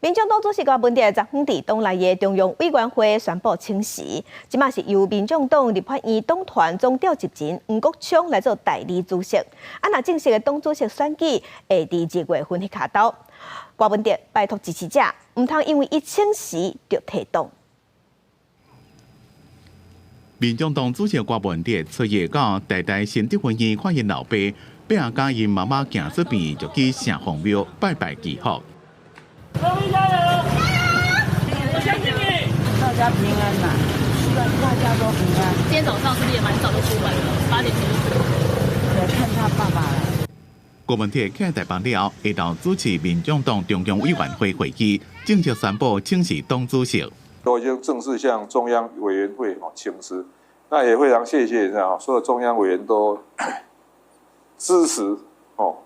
民眾黨主席郭文哲昨昏佇黨內的中央委員會宣布請辭，這馬是由民眾黨立法院黨團總召集人黃國昌來做代理主席。啊，若正式的黨主席選舉會佇二月份彼跤頭。郭文哲拜託支持者，毋通因為伊請辭就退黨。民眾黨主席郭文哲初一到台大新德分院看𪜶老爸，爸仔佮𪜶媽媽行出邊就去城隍廟拜拜祈福。加油！我相信你。大家平安吶，希望大家都平安。今天早上是不是也蠻早就出門了？8點多就出門。來看他爸爸了。郭文哲去台北了，下晝主持民眾黨中央委員會會議，正式宣布請辭黨主席。都已經正式向中央委員會請辭，那也非常謝謝啊，所有中央委員都支持哦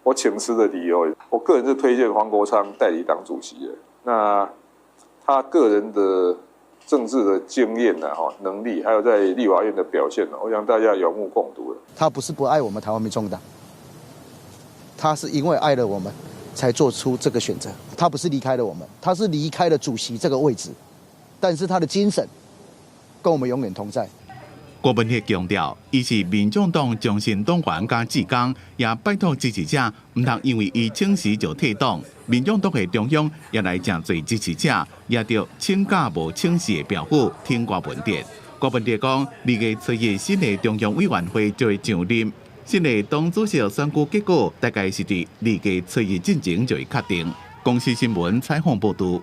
我請辭的理由。我個人是推薦黃國昌代理黨主席的。那他個人的政治的經驗呢、能力，還有在立法院的表現，我想大家有目共睹的。他不是不愛我們台灣民眾黨，他是因為愛了我們，才做出這個選擇。他不是離開了我們，他是離開了主席這個位置，但是他的精神跟我們永遠同在。郭文哲強調，伊是民眾黨忠誠黨員佮志工，也拜託支持者毋通因為伊請辭就退黨。民眾黨的中央也來誠濟支持者，攑著請假無請辭的標語挺郭文哲。郭文哲講，二月初一新的中央委員會就會上任，新的黨主席選舉結果大概是佇二月初一進前就會確定。公視新聞採訪報導。